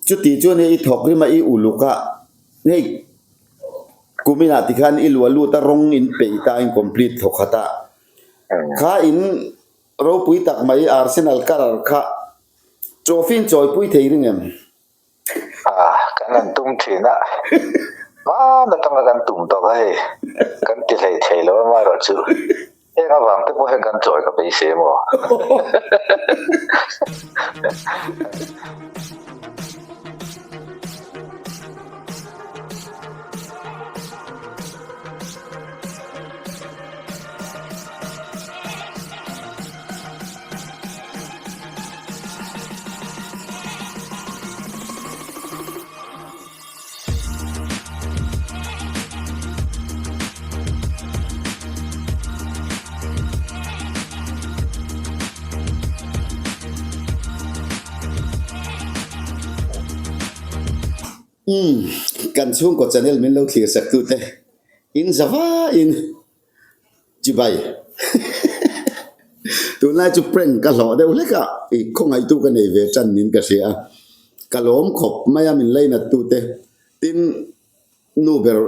Chuti chuan hei i thawk rim a, i uluk a, hei kuminah tikhan i luah lut a, rawng in peih ta a, in complete thawk khat a. Kha in ropui tak mai Arsenal colour kha trophy in chawipui thei ring em? Ah, kan han tum thin a, hman atanga kan tum tawh kha hei, kan ti hlei thei lo amaherawhchu heng avang te pawh hian kan chawi ka beisei maw? Umm, kan chhungkaw channel min lo thlir sak tute in za vaiin. Chibai. Tunlai chu prank ka hlawh deuh hlek a, i khawngaihtu ka nei ve tan niin ka hria a, ka lawm khawp mai a min lainat tute, tin nu ber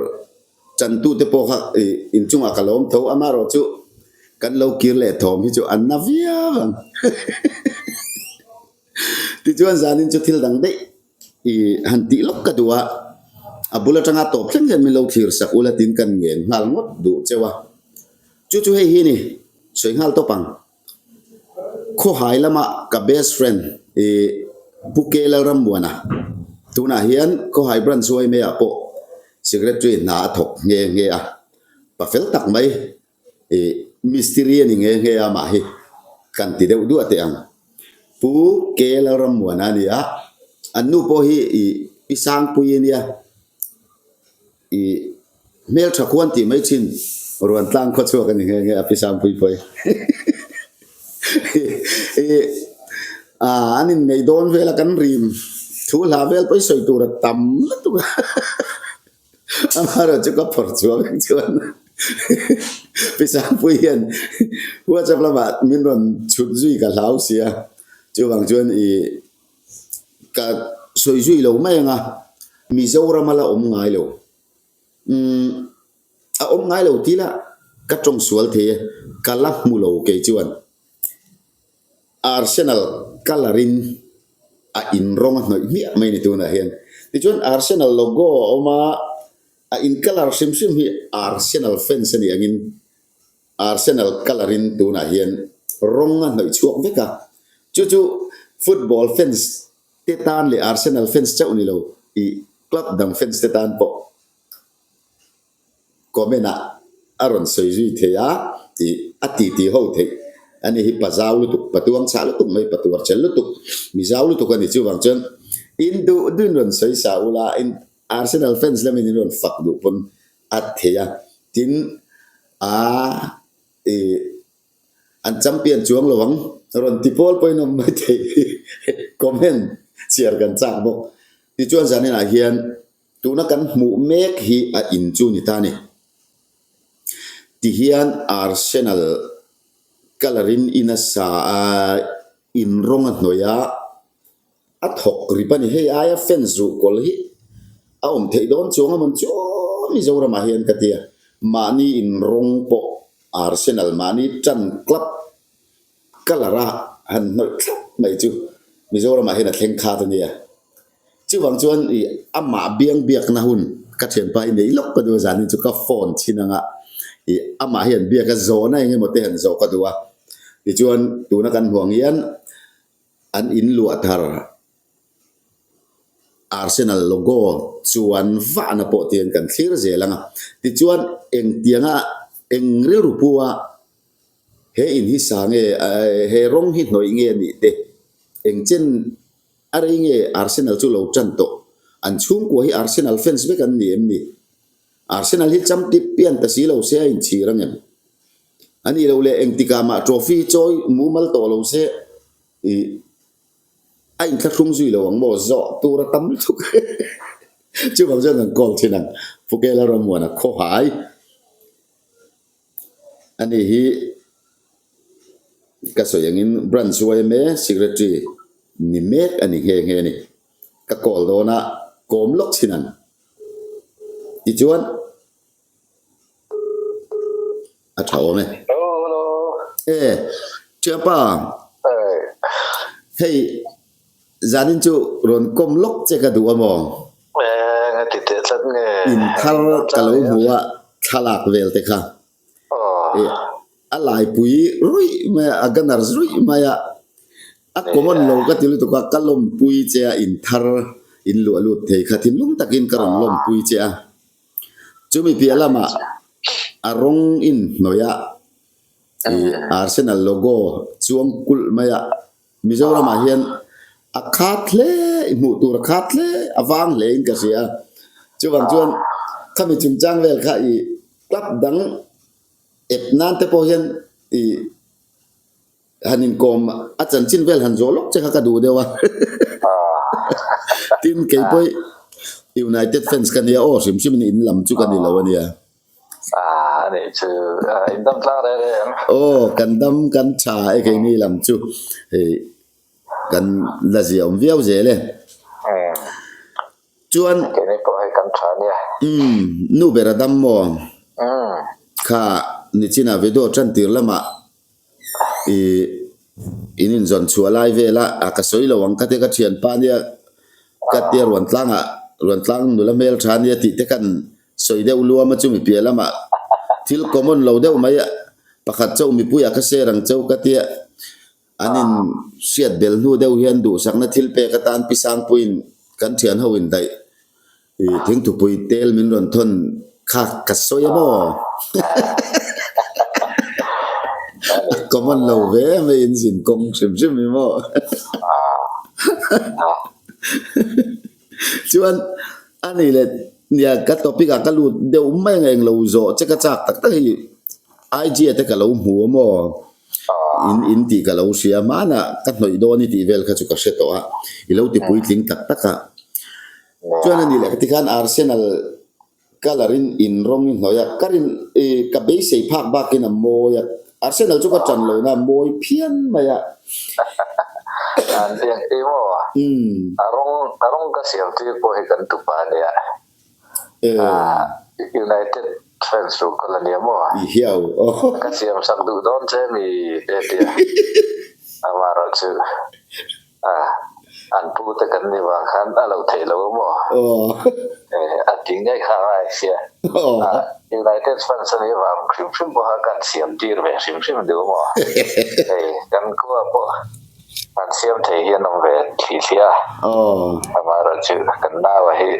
chan tute pawh kha i inchungah ka lawm tho, amaherawh chu kan lo kir leh thawm hi chu an na viau ang. Tichuan zanin chu thil dang daih I han tih lawk ka duh a, a bul atanga tawp thleng hian min lo thlir sak ula tin kan ngen nghal ngawt duh cheu a. Chu chu hei hi ni, sawi nghal tawp ang. Khawhai lama ka best friend i Pu Ke Lalrammuana, tunah hian Khawhai Branch yma ah pawh Secretary hna a thawk nghe nghe a, pa fel tak mai i mistiri a ni nghe nghe a mah hi kan ti deuh duah teh ang. Pu Ke Lalrammuana a ni a, an nu pawh hi i Pi Sangpui a nia, i hmeltha khuan tih mai thin ruan tlang khaw chhuak a ni nghe nghe a Pi Sangpui pawh hi. I an inneih dawn vela kan rim thu hla vel pawh hi sawi tur a tam lutuk a. Amaherawh chu ka phawrh chhuah vek chuan Pi Sangpui hian WhatsApp lamah min rawn chhut zui ka hlau sia, chuvang chuan i ka sawi zui lo mai ang a, Mizoram a la awm ngai lo. Umm a awm ngai lo tih lah ka tawng sual thei e, ka la hmu lo kei chuan. Arsenal colour in a in rawng a hnawih hmiah mai ni tunah hian. Tichuan Arsenal logo a awm a, a in colour hrim hrim hi Arsenal fans a nih angin Arsenal colour in tunah hian rawng a hnawih chhuak vek a. Chu chu football fans te tan leh Arsenal fans chauh ni lo ih club dang fans te tan pawh Comment ah a rawn sawi zui thei a tih a ti ti ho theih a ni hi pa zau lutuk, pa tuang chhah lutuk mai, pa tuar chel lutuk, mi zau lutuk a ni chuvang chuan in duh duhin rawn sawi sa ula in Arsenal fans lamin in rawn fak duh pawn a thei a tin a ih an champion chuang lo ang rawn ti pawl pawhin awm mai thei comment chhiar kan chak bawk tichuan zaninah hian. Tuna kan hmuh mek hi a in chu ni ta ni. Tihian Arsenal colour in in a sa a, in rawng a hnawih a, a thawk rip a ni. Hei aia fans ruh kawl hi a awm theih dawn chuang a mawn chu aw Mizoramah hian ka ti a. Mahni in rawng pawh Arsenal mahni tan club colour a han hnawih thlap mai chu Mizoramah hian a thleng khat a nia. Chuvang chuan i amah biang biakna hun ka thianpa hi nei lawk ka duh a, zanin chu ka phone chhin anga i amah hian biak a zawhna eng emaw te han zawh ka duh a. Tichuan tuna kan hmuh ang hian an in luah thar Arsenal logo chuan vahna pawh tihian kan thlir zel ang a. Tichuan engtianga eng rilru pu a he in hi sa nge he rawng hi hnawih nge a nih te engchen A rei nge Arsenal chu lo tan tawh? An chhungkua hi Arsenal fans vek an ni em ni? Arsenal hi champion pian ta si lo se a inchhir ang em? A nih loh leh engtikah mah trophy hi chawi mumal tawh lo se i a inthlahrung zui lo ang maw? Zawh tur a tam lutuk chuvang chuan kan call thin ang Pukela Rammuana khawhai. Ani hi ka sawi angin Branch yma Secretary ni mek a ni nghe nghe a ni. Ka call dawn a, kawm lawk chin ang. Tichuan a tha awm e. Hello, hello. E, Thianpa. Hei, zanin chu rawn kawm lawk che ka duh a maw? E, nge ti teh tlat nge? In thar ka lo hmu a, thlalak vel te kha. E, a laipui ruih mai a, a gunners ruih mai a. A common lo ka ti lutuk a, ka lawmpui che a, in thar in luah lut thei kha thinlung takin ka rawn lawmpui che a. Chumi piah lamah a rawng in hnawih a, ih Arsenal logo chuang kulh mai a, Mizoramah hian a khat hle, i hmuh tur a khat hle, a vang hle in ka hria. Chuvang chuan khami chungchang vel kha ih club dang ep nan te pawh hian ih Han inkawm a chanchin vel han zawh lawk che kha ka duh deuh a. Tin, kei pawh United fans ka nia aw, hrim hrim in in lam chu ka ni lo a nia. A nih chu, in dam tlang reng reng em? Aw, kan dam kan tha e keini lam chu hei kan la zia awm viau zel e. Chuan. Keini pawh hei kan tha nia. Umm, nu ber a dam maw? Kha nichinah video tan tir lamah I in inzawn chhuah lai vel a, a ka sawi lo ang ka tia ka thianpa nia ka tia Ruantlangah Ruantlang nula hmeltha nia tih te khan sawi deuh luam a chumi piah lamah thil common lo deuh mai a pakhat chauh mipuiah ka share ang chauh ka tia an in hriat bel hnu deuh hian duhsakna thil pek atan Pi Sangpuiin kan thian ho in daih I thingthupui tel min rawn thawn kha ka sawi a maw? A common lo ve mai in zin kawng hrim hrim hi maw? Chuan a ni leh nia ka topic ah ka lut deuh mai ang englo zawh che ka chak tak tak hi IG ah te ka lo hmu a maw? In in tih ka lo hria hmanah ka hnawih dawn i tih vel kha chu ka hre tawh a, i lo ti puitling tak tak a. Chuan a ni leh ka ti khan Arsenal colour in in rawng i hnawih a, ka rin i ka beisei phak bakin a mawi a, Arsenal chu ka tan lo na mawi phian mai a. An eng eng maw? A rawng a rawng ka siam tir pawh hi kan tupa a nia. United fans chu ka la nia maw? I hiau aw. Ka siam sak duh dawn che mi te tia. Amaherawh chu an pu te kan ni vang khan a lo theih lo a maw? A ti ngei kha a ngai sia. United fans a nih vang hrim hrim pawha kan siam tir ve hrim hrim duh a maw? Hei kan khua pawh An siam thei hi an awm ve thli thli a, amaherawh chu kan naua hi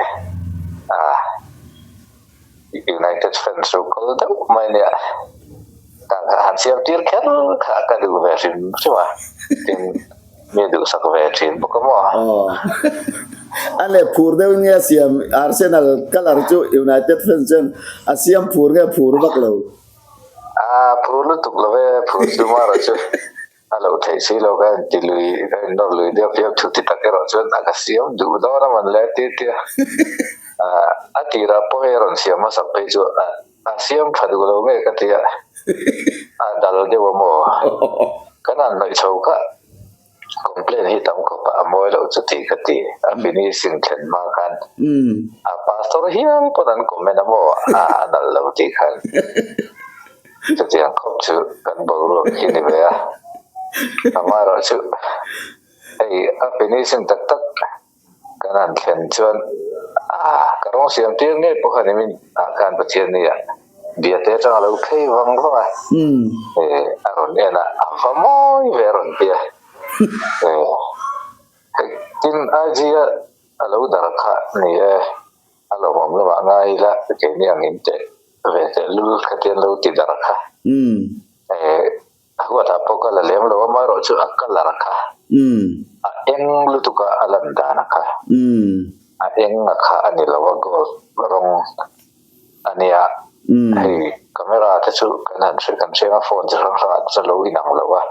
United fans chu kal deuh mai nia, han siam tir kher kha ka duh ve hrim hrim a, tin mi duhsak ve thin bawk a maw. A leh phur deuh nge a siam Arsenal colour chu United fans chuan a siam phur nge phur vak lo. A phur lutuk lo e, phur chu amaherawh chu. A lo theih si lo ka inti lui, ka innawr lui deuh piap thu ti tak erawh chuan a ka siam duh dawn a man le ti tia. A tirah pawh hei a rawn siam hmasak phei chu a siam tha duh lo nge ka tia, a dal deuh a maw? Kan han hnawih chho kha complain hi tam khawp a, a mawi loh chu tih ka ti. A finishing thlen hma khan a pastor hial pawn an comment a maw? A nalh lo tih khan. Chutiang khawp chu kan boruak hi ni ve a, amaherawh chu hei a finishing tak tak kan han thlen chuan ah ka rawng siam tir ngei pawh kha ni min ah khan Pathian ni ah biate atang a lo phei vang vang a, a rawn en a, a va mawi ve a rawn ti a, hei tin IG a a lo dar kha ni e. A lawmawm lamah ngai ila keini ang in teh ve teh lul kha tian lo ti dar kha. A huatah pawh ka la lem lo a, amaherawh chu a colour kha a eng lutuk a, a lan dan a kha a eng a kha a ni lo a, gold rawng a nia. Hei camera te chu kan han hre kan hriang a phone chi hrang hrangah te chuan lo inang lo a,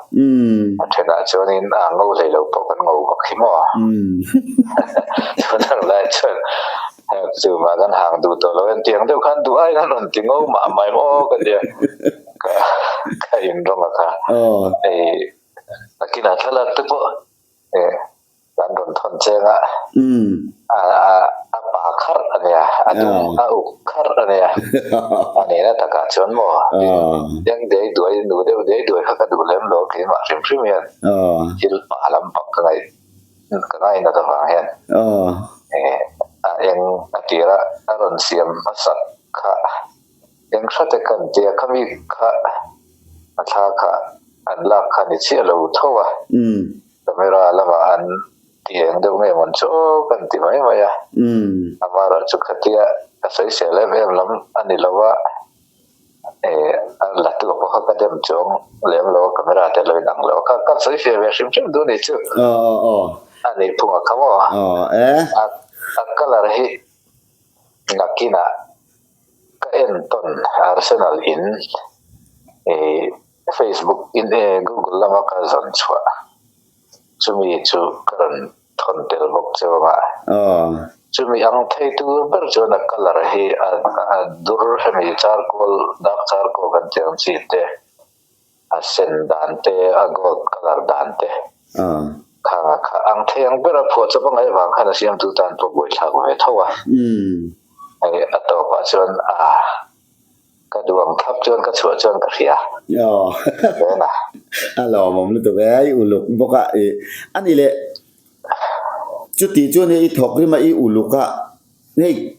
a thenah chuanin a ngo hlei lo pawh kan ngo vak hi maw? Chutah lai chuan chu mah kan hang duh tawh lo en tiang deuh khan duh aiin an rawn ti ngo mah mai maw ka tia ka ka inrawng a kha hei nakinah thlalak te pawh eh. An rawn thawn cheng a, a a pa kharh a nia, a dum a uk kharh a nia. A nihna takah chuan maw eng dei duai nu deuh dei duai kha ka duh lem lo keimah hrim hrim hian thil pa lampang ka ngaih ka ngainat avang hian a eng a tira a rawn siam hmasak kha eng hrate kan tia khami kha a thla kha an lak kha ni chiah lo tho a. Camera lamah an ti eng deuh nge mawn chu aw kan ti mai mai a, amaherawhchu khatia ka sawisel em em lam a ni lo a, eh a la tu pawh kha ka dem chuang lem lo a, camera te lo inang lo a, ka ka sawifiah ve hrim hrim duh ni chu a nih phung a kha maw? A colour hi nakinah ka entawn Arsenal in eh Facebook in e Google lama ka zawn chhuah chumi chu ka rawn thawn tel bawk che awm a. Chumi ang thei tur ber chuan a colour hi a dur hemi charcoal dark charcoal kan tih ang chi te a sen dan te a gold colour dan te khang a kha ang thei ang ber a phuah chawp a ngaih vang khan a siamtu tan pawh buaithlak ve tho a. Hei a tawpah chuan a. Ka duh ang thlap chuan ka chhuah chuan ka hria. Aw. Vena. A lawmawm lutuk e, i uluk bawk a, i a ni leh chuti chuan i thawk rim a, i uluk a, hei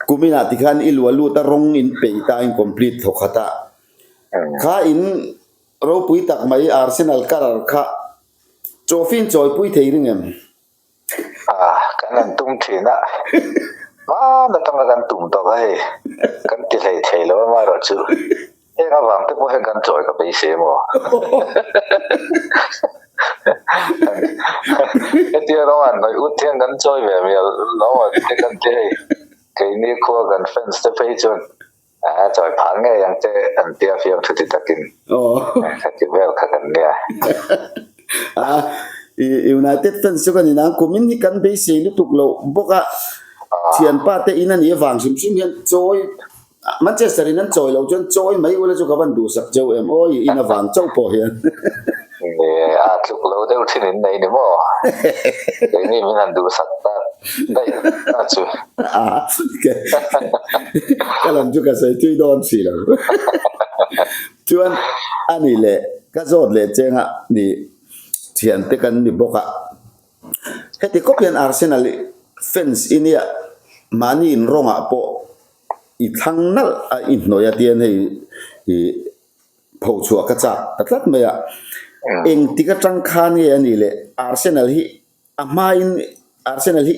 kuminah tikhan i luah lut a rawng in peih ta a in complete thawk khat a, kha in ropui tak mai Arsenal colour kha trophy in chawipui thei ring em? Ah, kan han tum thin a, hman atanga kan tum tawh kha hei, kan ti hlei thei lo amaherawh chu heng avang te pawh hian kan chawi ka beisei maw? Hetia rawng han hnawih ut hian kan chawi ve mial lo a te kan ti hei, keini khua kan fans te phei chuan A chawi phah ngei ang che an tia fiam thu ti takin khati vel kha kan nia. A United fans chu kan inang kumin hi kan beisei lutuk loh bawk a, thianpa te in a nih avang hrim hrim hian chawi Manchester in an chawi loh chuan chawi mai ula chu ka van duhsak cheu em aw i in avang chauh pawh hian. Ni a tluk lo deuh thin in nei ni maw? Keini min han duhsak tak daih ta chu. A ka lam chu ka sawi tui dawn si lo. Chuan a ni leh ka zawt leh cheng a ni thiante kan ni bawk a. Heti kawp hian Arsenal fans i nia mahni in rawngah pawh i thlang nalh a i hnawih a tian hei i phochhuah ka chak ta tlat mai a. Engtik atang khan nge a nih leh Arsenal hi A hmain Arsenal hi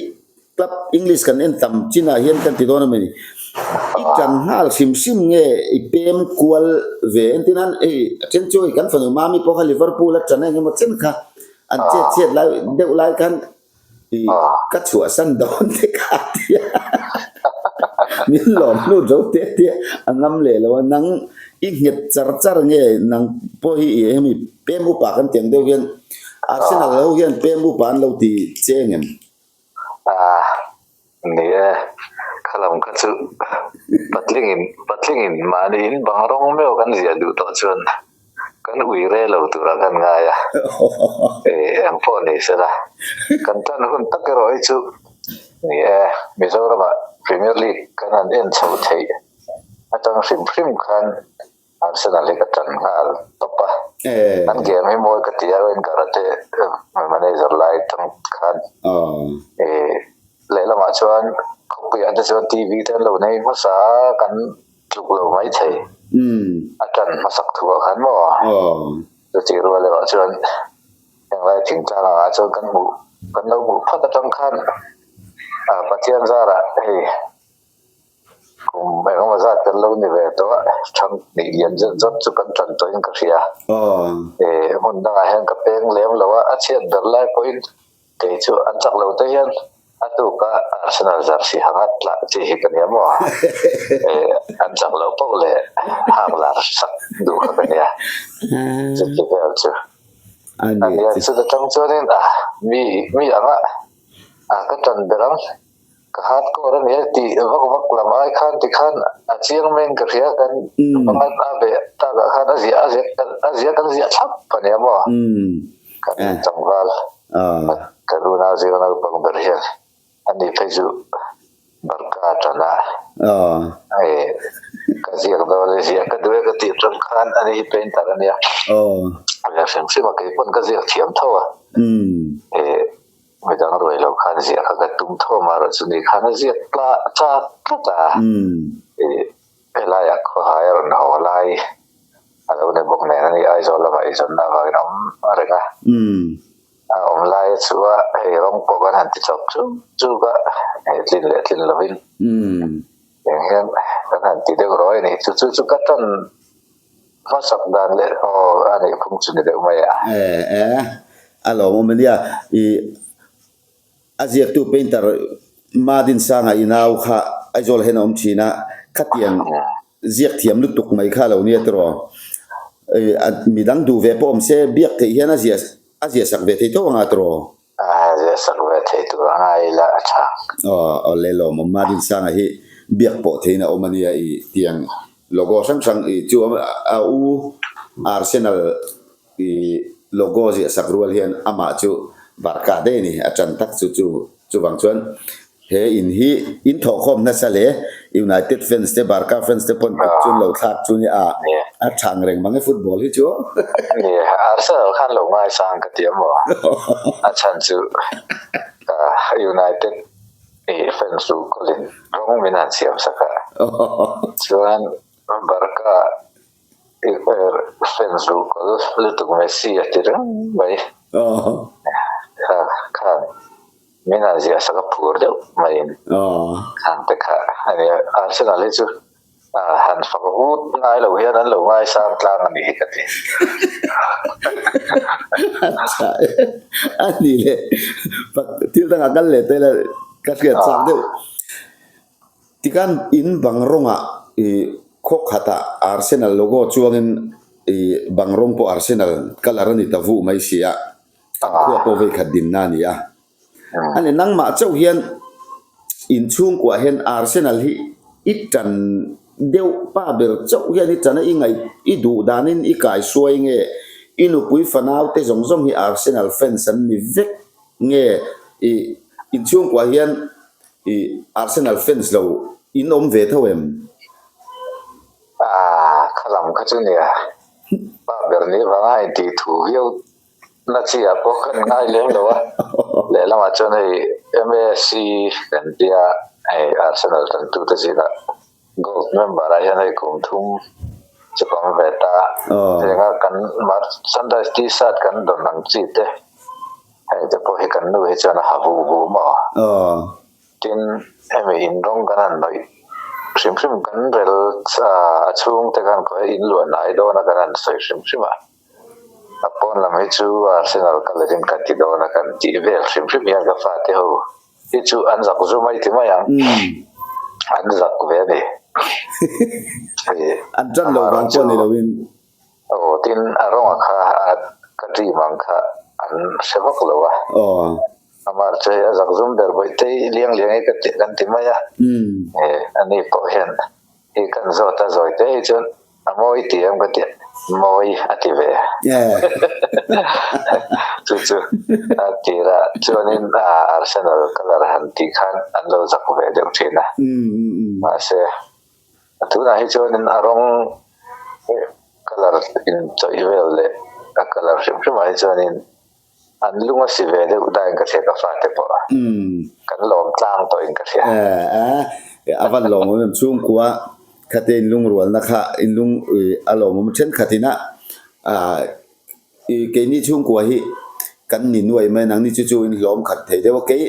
club English kan en tam chinah hian kan ti dawn a ni. I tan nghal hrim hrim nge i pem kual ve entir nan hei a then chu hei kan fanu Mami pawh kha Liverpool a tan a engemaw chen kha an chet chhiat lai deuh lai khan i ka chhuahsan dawn te kha a ti a. Min lawm hnu zo te te a ngam leh lo a nang i nghet char char nge nang pawh hi i hemi pem upa kan ti ang deuh hian Arsenal ho hian pem upa an lo ti che engem? Ah, ni e, khalam kha chu patlingin patlingin mahni in bang rawng meuh kan ziah duh tawh chuan kan ui re lo turah kan ngai a, eh eng pawh ni sela kan tan hun tak erawh hi chu ni e, Mizoramah Premier League kan han en chho theih atang hrim hrim khan Arsenal hi ka tan nghal tawp a, an game hi mawi ka ti a, Wenger te manager lai tang khan lehlamah chuan khawpuiah te chuan TV te an lo nei hmasa a, kan tluk lo mai thei a tan hmasak thu ah khan maw chutih rual erawh chuan englai thingtlang angah chuan kan hmuh kan lo hmuh phawt atang khan Pathian zarah hei. Kum engemaw zat kan lo ni ve tawh a, thang hnih lian zet zawt chu kan tan tawhin ka hria. Eh, hmun dangah hian ka peng lem lo a, a chhiat ber lai pawhin kei chu an chak lo te hian a tuka Arsenal jersey hanga tlah chi hi ka nia maw? Eh, an chak loh poh leh hak lar sak duh kha ka nia. Chuti vel chu a nia. Chuta tang chuanin ah mi mi anga ah ka tan ber ang. Ka hardcore a nia tih vak vak lam ai khan tikhan a chiang mai in ka hria kan pangngai a ve takah khan a ziah a ziah a ziah kan ziah thlap a nia maw kan tlangval. Kan unau zinga naupang ber hian ani phei chu Barca tan a ka ziak dawn e ziah ka duh e ka tih atang khan ani hi painter a nia. A hrim hrim a kei pawn ka ziak thiam tho a. Midang ruai lo khan ziah kha ka tum tho amaherawh chu ni khan a ziak tla chak tlat a. Helaiah khawhai a rawn haw lai a lo ni bawk nen a ni Aizawl lamah eizawnna avangin a awm reng a. A awm lai a chu a hei rawng pawh kan han ti chawp chuk chuk a, hei tlin leh tlin lovin eng hian kan han ti deuh rawih a ni. Chu chu chu ka tan hmasak dan leh aw a neih phung chu ni deuh mai a. E e, a lawmawm a nia. I a ziaktu painter Madinsanga i nau kha Aizawl hian a awm thin a, khatiang ziak thiam lutuk mai kha a lo nia tiraw. Midang duh ve pawh awm se biak theih hian a ziah a ziah sak ve thei tho anga tiraw? A ziah sak ve thei tur anga ila a tha. Aw awle lawmawm Madinsanga hi biak pawh theihin a awm a nia i tiang logo hrang hrang i chu a u Arsenal I logo ziah sak rual hian amah chu Barca daih a ni, a tan tak chu chu chuvang chuan he in hi in thawhkhawm nasa hle, United fans te Barca fans te pawn kut chu an lo thlak chu nia a a tha ang reng mang e football hi chu. Nia, Arsenal khan lo ngaisang ka ti a maw? A chhan chu United fans lu kawlin rawng min han siam sak a, chuan Barca I er fans duh kal lutuk Messi a ti reng mai. Kha khan min han ziah sak a phur deuh maiin khang te kha a nia. Arsenal hi chu han fak vut ngai lo hian an lo ngaisang tlang a nih hi ka ti. A nih leh thil dangah kal leh ta ila ka hriat chak deuh. Tikhan in bang rawngah ih khaw khatah Arsenal logo chuangin ih bang rawng pawh Arsenal colour a ni ta vuh mai si a, an khua pawh vei khat dinna a ni a. A ni nangmah chauh hian in chhungkuah hian Arsenal hi i tan deuh pa ber chauh hian i tan a i ngaih i duh danin i kaihruai nge i nupui fanau te zawng zawng hi Arsenal fans an ni vek nge ih in chhungkuah hian I Arsenal fans lo in awm ve tho em? Aaa kha lam kha chu nia. Pa ber nih vanga intih thu viau na chi ah pawh kan ngai lem lo a. Lehlamah chuan hei MASC kan tia hei Arsenal tantute zingah Gold member ah hian hei kum thum chu ka awm ve ta. Heng a kan merchandise t-shirt kan dawn ang chi te. Hei te pawh hi kan nu hi chuan a ha vu vu maw? Tin, hemi in rawng kan han hnawih hrim hrim kan rel a chhung te khan khawi in luah hnai dawn a kan han sawi hrim hrim a. A pawn lam hi chu Arsenal colour in kan ti dawn a kan tih vel hrim hrim hian ka fate ho hi chu an zak zu mai ti mai ang. An zak ve a ni. An tan lo vang pawh ni loin. Aw tin a rawnga kha a ka dream ang kha an hre vak lo a. Aw. Amah chu hei a zak zum ber bawih te i liang liang hi ka ti kan ti mai a. E ani pawh hian hi kan zawt a zawi te hi chuan a mawi ti em ka ti mawi a ti ve. Chu chu a tirah chuanin Arsenal colour han tih khan an lo zak ve deuh thin a. Mahse. Tunah hi chuanin a rawng colour inchawih vel leh a colour hrim hrimah hi chuanin an lung a si ve deuh dahin ka hria ka fate pawh kan lawm tlang tawhin ka hria. A van lawmawm em chhungkua khate inlungrualna kha inlung a lawmawm thenkhatin a I keini chhungkua hi kan ni nuai mai nangni chu chu in hlawm khat thei deuh a kei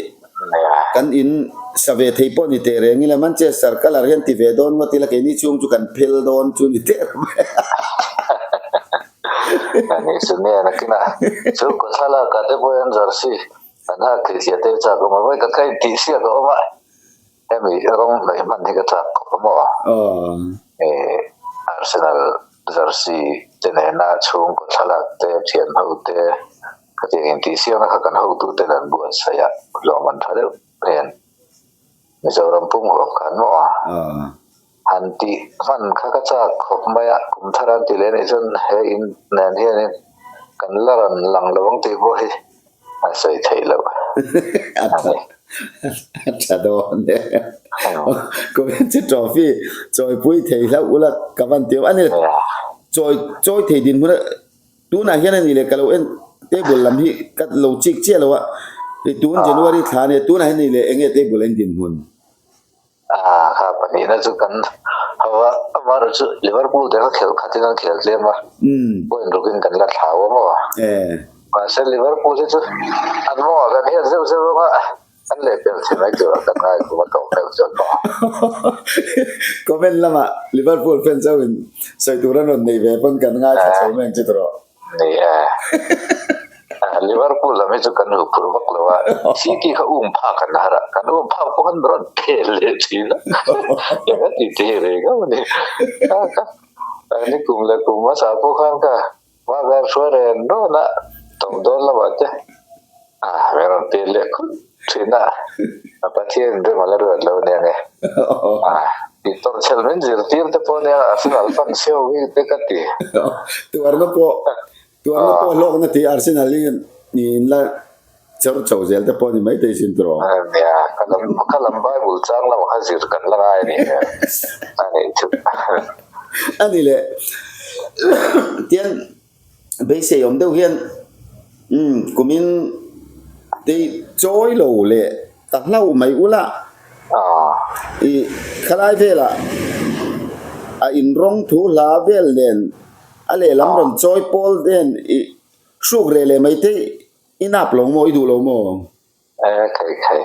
kan in sa ve thei pawh ni teh reng ila Manchester colour hian ti ve dawn ngawt ila keini chhung chu kan phel dawn chu ni teh mai a. Ani chu nge nakinah chhungkaw thlalak ah te pawh hian jersey an hak thei thliah te chak awm a vawi ka kha intih siak a awm a hemi rawng hnaih hman hi ka chak khawp a maw Arsenal jersey te nena chhungkaw thlalak te thian ho te khatiang intih siakna kha kan hotuten an buatsaih a hlawm an tha deuh hian Mizoram pum huap khan maw han tih hman kha ka chak khawp mai a kum thar an ti leh anih chuan he in nen hianin kan la rawn lang lo ang tih pawh hi a sawi theih loh. A tha a tha dawn e. Kumin chu trophy chawipui thei hlauh ula ka van ti a ni. Chawi chawi thei dinhmun a tunah hian a ni leh ka lo en table lam hi ka lo chik chiah lo a. Hei tun January thla a nia tunah hian a ni leh eng nge table en dinhmun? Ah kha pahnihna chu kan ho a, amaherawh chu Liverpool te kha khelh khatin an khel tlem a, point rukin kan la thlau a maw? Mahse Liverpool hi chu an mawngah kan hiat zeuh zeuh ang a, an lehpelh thei mai turah kan ngai kum a tawh meuh chuan maw? Comment lamah Liverpool fans ho in sawi tur an rawn nei ve pawn kan ngaithla chho mai ang chu tawh. Ni e. Liverpool lam hi chu kan hu phur vak lo a, City kha um phak an har a, kan um phak pawh khan rawn khel leh thin a, eng a ti thei reng a ni. Ni kum leh kum hmasa pawh khan ka hma hruai ren rawn a, tawp dawn lamah te a rawn pel leh khut thin a, a Pathian rem a la ruat lo nia nge. Tih tawrhchhel min zirtir te pawh nia Arsenal fan sio hi te ka ti. Tuarna pawh tuarna pawh hlawkna tih Arsenal hi in la chawr chho zel te pawh ni mai thei sin tawh. Nia ka lam ka lam Bible chang lamah kha zir kan la ngai a ni a nih chu. A ni leh tiang Beisei awm deuh hian umm kumin tei chawi lo leh ta hlauh mai ula ih khalai velah a inrawng thu hla vel nen a lehlam rawn chawi pawl nen ih hruk reh leh mai te i nap lo maw i duh lo maw? E thei thei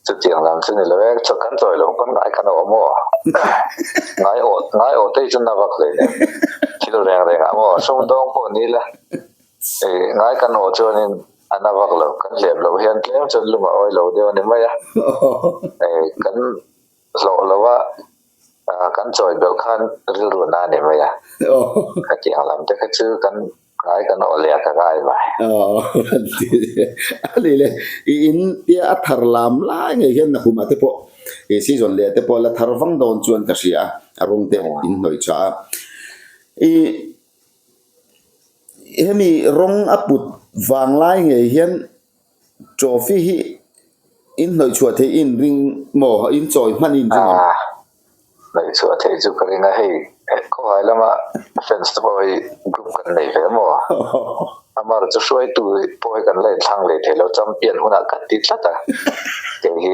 chutiang lam chu ni lo e chaw kan chawi lo pawn ngai kan awm aw ngai awh ngai awh te hi chu na vak hle nia thil reng reng ah maw sumdawng pawh ni la e ngai kan awh chuanin a na vak lo kan hlep loh hian tlem chuan lum a awi lo deuh a ni mai a e kan hlawh lo a kan chawi belh khan rilru na a ni mai a khatiang lam te kha chu kan Ngai kan awh leh a ka ngai mai. Aw a ni le i in tia a thar lam lai ngei hian Nahuma te pawh i season leh te pawh la thar vang dawn chuan ka hria a, a rawng te in hnawih tha a. I hemi rawng a put vang lai ngei hian Trophy hi in hnawih chhuah theih in ring maw? In chawi hman in ring em? Hnawih chhuah theih chu ka ring a, hei khawhai lama fans te pawh hi group kan nei ve maw? Amar chu hruaitu pawh hi kan la inthlang leh thei lo, champion hunah kan ti tlat a, kei hi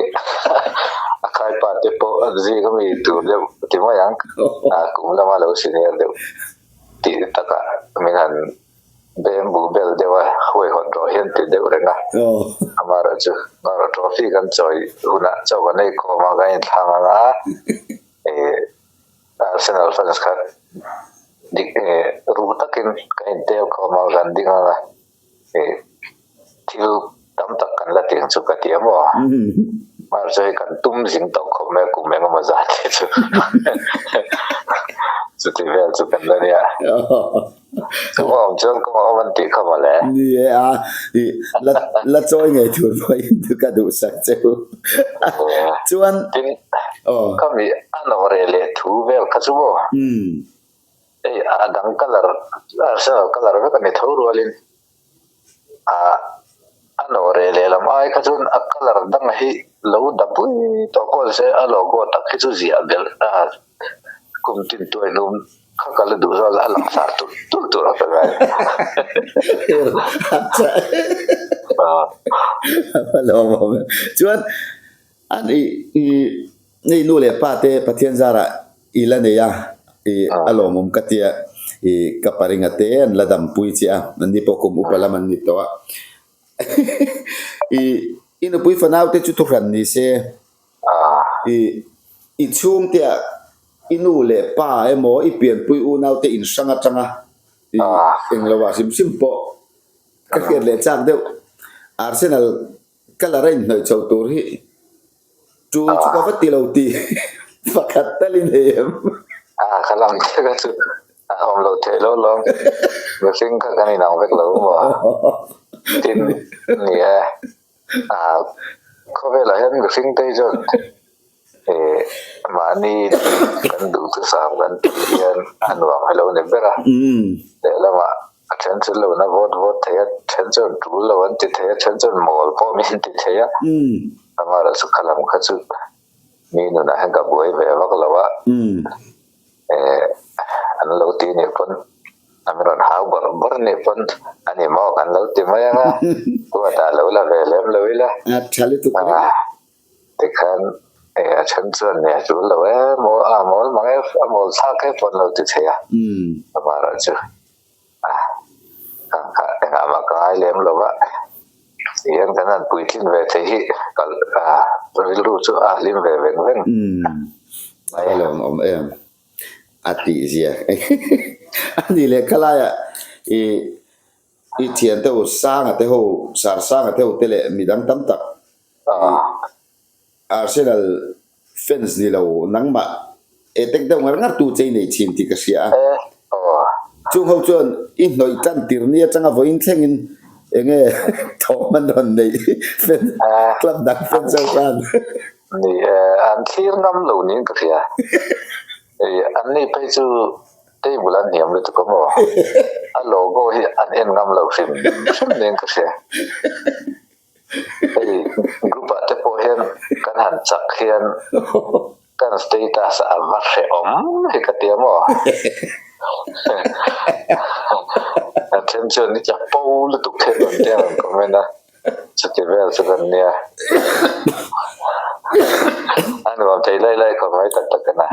a khaipa te pawh an zing ami tur deuh ti mai ang, kum lama lo senior deuh tih takah min han Bamboo bel deuh a huaihawt rawh hian ti deuh reng a, amaherawhchu Ngawrh Trophy kan chawi hunah chaw kan ei khawm a, kan inthlang ang a, ih Arsenal fans kha dik ih ruh takin kan intel khawm a, kan ding ang a, ih thil tam tak kan la tih ang chu ka ti a maw? Mahse hei kan tum zing tawh khawp mai a kum engemaw zat hi chu chuti vel chu kan la nia. Chunga awm chuan kawng a awm an tih kha mawle. Ni e a, i la la chawi ngei tur pawhin chu ka duhsak che u. Chuan Tin, ka mi a nawh reh leh thu vel kha chu maw? Hei a dang colour Arsenal colour vek a ni tho rualin ah a nawh reh lehlam ai kha chuan a colour dang hi lo da pui tawh pawh se a logo tak hi chu ziah belh a kum tin tuai hnum kha ka la duh zawk a langsar tulh tulh tur a ka ngai. Chuan ani i Nei nu leh pa te Pathian zarah i la nei a, i a lawmawm ka tia, i ka paringa te an la dampui che a, anni pawh kum upa lam an ni tawh a. I i nupui fanau te chu thuhran ni se, i i chhungte ah i nu leh pa emaw i pianpui unau te in hrang atanga i englo ah hrim hrim pawh ka hriat leh chak deuh Arsenal Colour a inhnawih chho tur hi tul chu ka va ti lo tih pakhat tal i nei em? A ka lam che kha chu a awm lo theih lo lawm. Mihring kha kan inang vek lo maw? Tin, ni e, a khawvelah hian mihring te hi chuan eh mahni kan duhthusam kan tih hian a nuam hi lo ni ber a. Lehlamah. A then chu lo na vawt vawt thei a, then chuan tul lo an ti thei a, then chuan mawl pawh min ti thei a. Amaherawh chu kha lam kha chu mi nunah hian ka buai ve vak lo a, an lo ti nih pawn an rawn hau bawrh bawrh nih pawn a ni maw kan lo ti mai ang a, huatah lo la ve lem lo ila. A tha lutuk ringawt. Tikhan a then chuan nia tul lo e maw a mawl mang e a mawl thlak e pawn lo ti thei a amaherawh chu a kha engah mah ka ngai lem lo va tihian kan han puitlin ve thei hi kal rilru chu a hlim ve veng veng mai a lawm awm em a tih zia a ni leh khalaiah i I thiante ho Sanga te ho, Sir Sanga te ho te leh midang tam tak i Arsenal fans ni lo nangmah etek deuh ngar ngar tu che i nei thin tih ka hria a. Chung ho chuan i hnawih tan tir ni atanga vawiin thlengin enge thawm an rawn neih fans club dang fans ho khan. Ni e, an thlir ngam lo niin ka hria. Anni phei chu Table an hniam lutuk a maw? A logo hi an en ngam lo hrim hrim nen ka hria. Hei group ah te pawh hian kan han chak hian kan status a va hrehawm hi ka tia maw? A then chuan i chapo lutuk hian rawn tia rawn comment a. Chuti vel chu kan nia. A nuam thei lai lai khawp mai tak tak a na.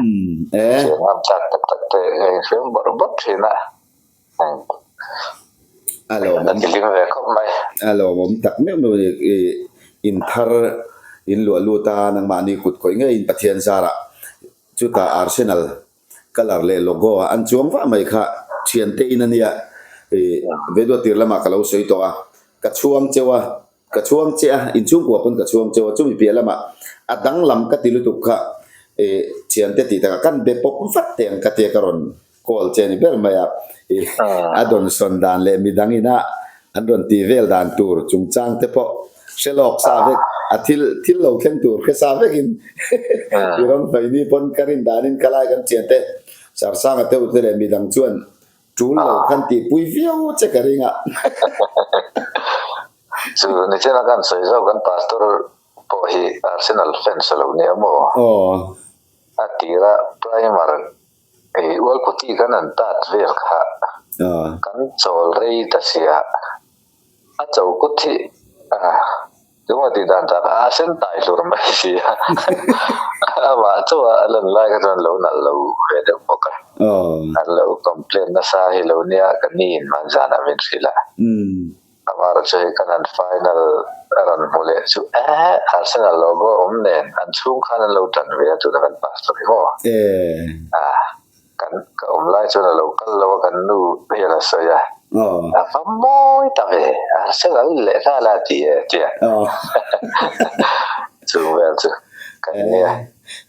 Thiam ngam chak tak tak te a inhriam bawrh bawrh thin a. A lawmawm. A tihlim ve khawp mai. A lawmawm tak meuh meuh a ni. I in thar in luah lut a, nangmahni kut khawih ngeiin Pathian zarah chutah Arsenal Colour leh logo a an chuang vah mai kha thiante in a nia i video tir lamah ka lo sawi tawh a, ka chhuang cheu a, ka chhuang che a, inchhungkua pawn ka chhuang cheu a, chumi piah lamah a danglam ka ti lutuk kha i thiante tih takah kan be pawp vat teh ang ka tia ka rawn call che a ni ber mai a, i a dawnsawn dan leh midang ina an rawn tih vel dan tur chungchang te pawh Hre lawk sa vek, a thil thil lo thleng tur hre sa vekin i rawn hnawih ni pawn ka rin danin ka lai kan chian te, Sarsanga te ute leh midang chuan tul lo khan tihpui viau che ka ring a. Chu nichina kan sawi zawk kan pastor pawh hi Arsenal fans a lo nia maw? Aw. A tira primer ei ualputi kan an tat vel kha kan chawl rei ta sia. A cho kut hi tunga tih dan tak a sen tai hlur mai si a, amah chauha a lan lai kha chuan lo nalh lo ve deuh bawk a, an lo complain nasa hi lo nia ka ni in hman zanah min hrilh a, amaherawh chu hei kan han final a rawn hmu leh chu eh Arsenal logo awm nen an chhung khan an lo tan ve a tuna kan pastor hi maw Kan ka awm lai chuan a lo kal lo a, kan nu hian a sawi a, a va mawi ta ve, Arsenal leh nghal a ti e tia. Chung vel chu kan nia.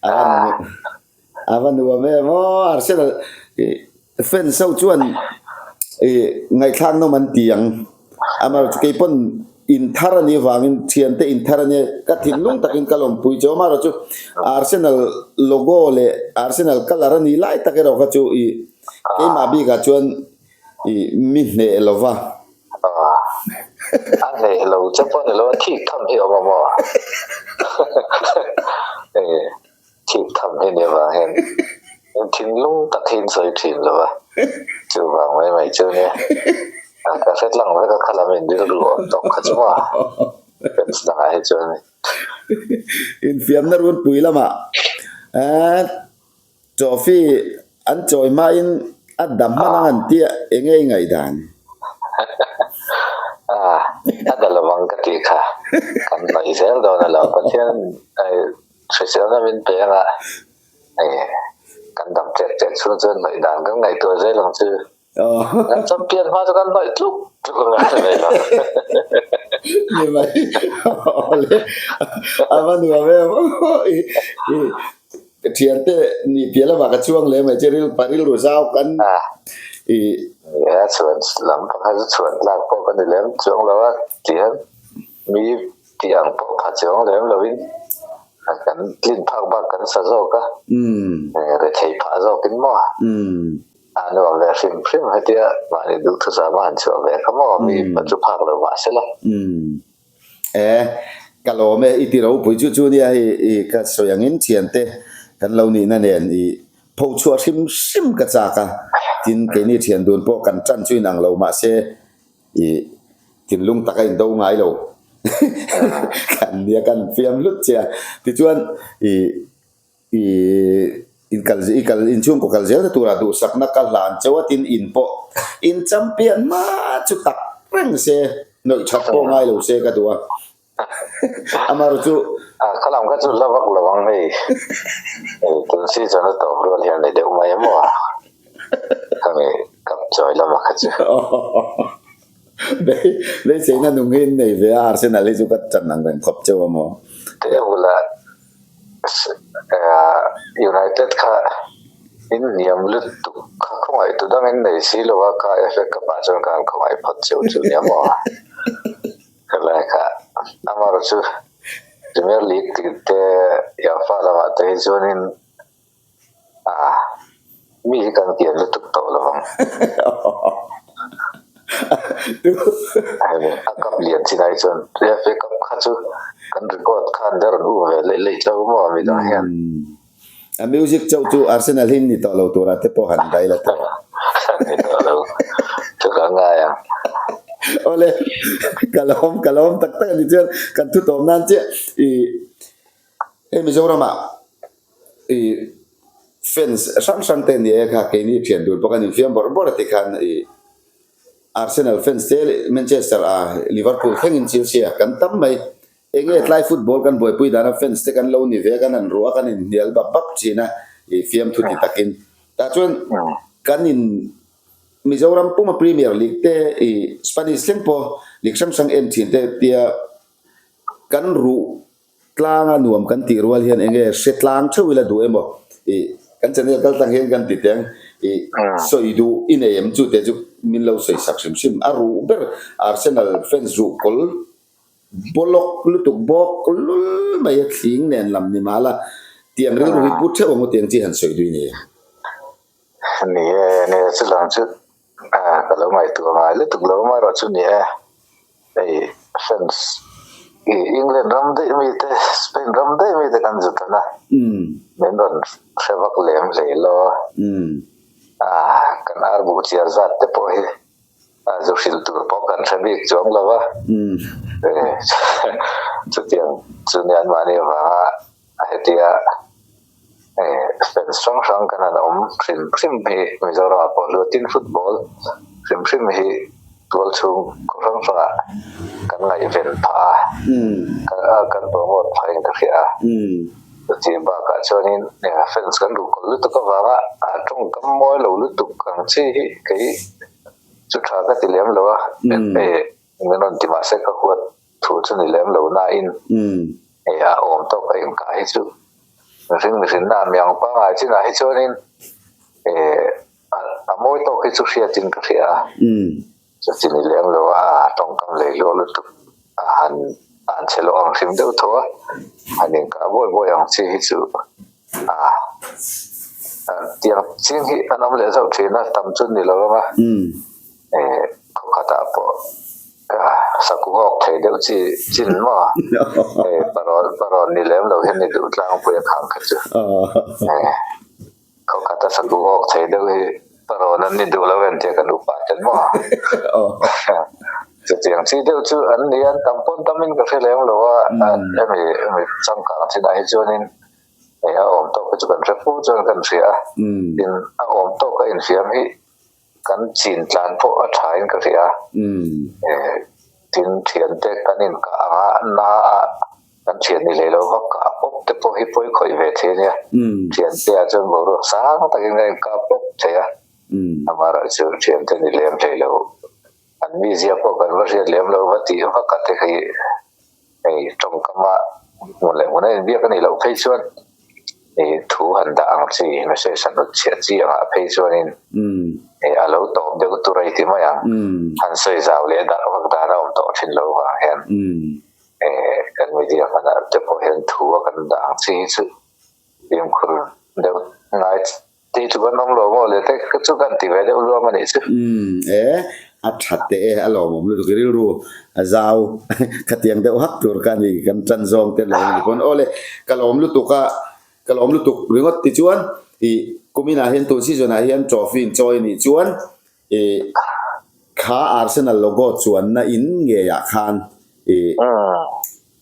A va nuam em aw, Arsenal fans ho chuan ngaihthlak nawm an ti ang. Amaherawhchu kei pawn in thar a nih avangin thiante in thar a nia ka thinlung takin ka lawmpui chu amaherawhchu Arsenal logo leh Arsenal colour a nih lai tak erawh kha chu ih keimah bikah chuan ih mi hneh lo va. A hneh lo che pawh ni lo a thik tham hi a awm a maw? Thik tham hi ni avang hian thinlung tak hi in sawi thin lo va, chuvang mai mai chu nia ka hre tlang vek a, kha lam in rilru awm tawk kha chu maw fans dangah hi chuan. Infiamna runpui lamah trophy an chawi hmain a dam hman ang an tia eng nge i ngaihdan? A da lovang ka tih kha kan hnawih zel dawn a lo, Pathian Hriselna min peng a, hei kan dam tlek tlek chhung chuan hnawih dan kan ngaihtuah zel ang chu. Kan champion hma chu kan hnawih tluk tluk ang a ni lo. Ni mai, awle a va nuam em i thiante ni piah lamah ka chuang leh mai che ril pa rilru zau kan i. Nia chhuan lam pakhat chu chhuan tlak pawh ka ni lem chuang lo a tihian mi Tih ang pawh kha chuang lem loin kan tlin phak bak kan sa zawk a, rethei phah zawkin maw? A nuam ve hrim hrim hetia mahni duhthusam a han chhuah ve kha maw mi chu phak lo mah sela. Umm e ka lawm e i ti ropui chu chu nia hei i ka sawi angin thiante kan lo nihna nen i pho chhuah hrim hrim ka chak a tin keini thian dun pawh kan tan chu inang lo mahse i thinlung taka indo ngai lo kan nia kan fiam hlut che a tichuan i I in kal i kal inchhungkaw kal zel te turah duhsakna ka hlan chauh a tin in pawh in champion hma chu tak reng se nawih that pawh ngai lo se ka duh a amaherawh chu A kha lam kha chu la vak lo ang hei hei tun season a tawp rual hian ni deuh mai emaw a khami cup chawi lama kha chu. Beiseina nung hi in nei ve a Arsenal hi chu ka chan ang reng khawp chauh a maw. Table ah United kha in hniam lutuk kha khawngaih tu dang in nei si lo a, kha FA Cup ah chuan khan khawngaih phawt cheu chu nia maw? Helai kha amaherawh chu Premier League tih te UEFA lamah te hi chuanin Ah, mi hi kan kian lutuk tawh lo ang. A cup lian chin ai chuan FA Cup kha chu kan record khan der an um ve leh leh tlo maw mi dang hian. A music chauh chu Arsenal hi ni tawh lo turah te pawh han dai la tawh. Ni tawh lo, chu ka ngai ang. Awle, ka lawm, ka lawm tak tak a ni chuan kan thu tawm nan chiah i hei Mizoramah I fans hrang hrang te ni e kha keini thian dun bawk a ni fiam bawrh bawrh a ti khan i Arsenal fans te leh Manchester a Liverpool thlengin Chelsea a kan tam mai enge tlai football kan buaipui dana fans te kan lo ni ve a kan han ruah a kan inhnial bap bap thin a i fiamthu ti takin tah chuan kan in Mizoram puma Premier League te i Spanish thleng pawh league hrang hrang en thin te tia kan ruh Tlanga nuam kan tih rual hian enge hre tlang theuh ila duh emaw ih kan channel kal tlang hian kan ti teng ih sawi duh i nei em chu te chu min lo sawi sak hrim hrim a ruh ber Arsenal fans ruh kawl bawlawk lutuk bawk lul mai a thling nen lam ni mah la tiang rilru hi pu theuh ang u tiang chi han sawi duh i nei em? Ni e, ni e chulang chu ka lo ngaihtuah ngai lutuk lo amaherawh chu ni e. Hei fans i England ram daih mi te Spain ram daih mi te kan zut an a, min rawn hre vak lem hlei lo a, kan ar buh chiar zat te pawh hi zu hrilh tur pawh kan hre bik chuang lo a, chutiang chu nia anmahni avanga hetia fans hrang hrang kan han awm hrim hrim hi Mizoramah pawh hluatin football hrim hrim hi tual chhung khaw hrang hrangah kan ngaihven phah a, kan promote phahin ka hria a. Chutih bakah chuanin fans kan ruhkawlh lutuk avanga tawngkam mawi lo lutuk ang chi hi kei chu tha ka ti lem lo a, min rawn ti mahse ka huat thu chu ni lem lo nain hei a awm tawk a inkah hi chu mihring mihrinna a miang pangngai chinah hi chuanin a mawi tawk hi chu hriatin ka hria a, chuti ni lem lo a tawngkam lei hluah lutuk a han han che loh ang hrim deuh tho a, han inkah buai buai ang chi hi chu a tiang ching hi an awm leh zauh thin a, tam chu ni lo ang a. Khaw khatah pawh saku awk thei deuh chi chin maw? Parawn parawn ni lem lo hian ni duh tlangpui a khang kha chu. Khaw khata saku awk thei deuh hi parawn an ni duh lo em tia kan upa ten maw? Chutiang chi deuh chu an ni a, tam pawn tamin ka hre lem lo a, hemi hemi changkang chinah hi chuanin hei a awm tawk hi chu kan hre fu chuan kan hria a, tin a awm tawk a infiam hi Kan chin tlan pawh a tha in ka hria. Tin thiante kan inkah ang a, na a kan thian ni hlei lo vak kah pawp te pawh hi pawi khawih ve thei a nia. Thiante ah chuan boruak sang takin kan inkah pawp thei a, amaherawh chu thiante ni lem hlei lo. An mizia pawh kan va hriat lem lo va tih vak a te hi hei tawngkama hmun leh hmun a inbiak a nih loh phei chuan hei thu han dah ang chi message han rawt chhiah chi angah phei chuanin hei a lo tawp deuh tur a i ti mai ang. Han sawi zau leh darh vak dan a awm tawh thin lo vang hian kan media hmanah te pawh hian thu a kan dah ang chi hi chu fimkhur deuh ngai. Tih chu kan awm lo maw le te ka chu kan ti ve deuh luam a nih chu. Umm e, a tha teh e, a lawmawm lutuk i rilru a zau khatiang deuh hak tur kha a ni kan tan zawng te lo a ni pawn. Aw le, ka lawm lutuk a, ka lawm lutuk ringawt ti chuan ih kuminah hian tun season ah hian trophy in chawi a nih chuan ih kha Arsenal logo chuanna in ngeiah khan ih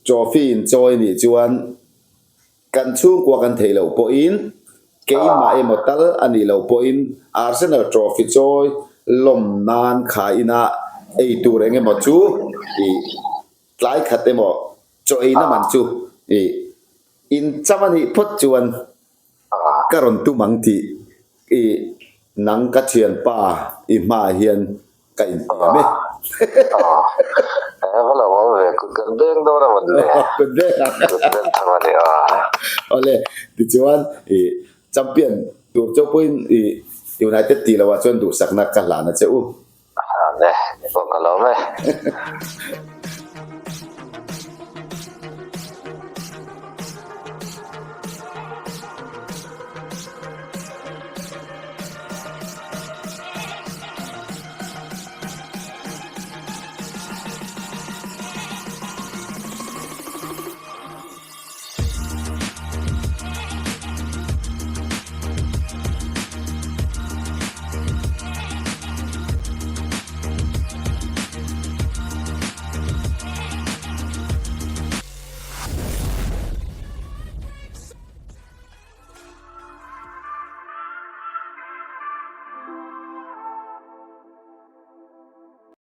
trophy in chawi a nih chuan Kan chhungkua kan theih loh pawhin keimah emaw tal a nih loh pawhin Arsenal trophy chawi lawm nan kha ina ei tur eng emaw chu ih tlai khat emaw chaw eina man chu ih incham a nih phawt chuan ka rawn tum ang tih ih nang ka thianpa i hmaah hian Ka intiam e. Ava lo awm ve, kut kan beng dawn a mawn le. Kut beng a. Kut beng tham a ni a. Awle, tichuan i champion tur chauh pawhin i United tih loh ah chuan duhsakna ka hlan a che u. Hlan e, ni pawh ka lawm e.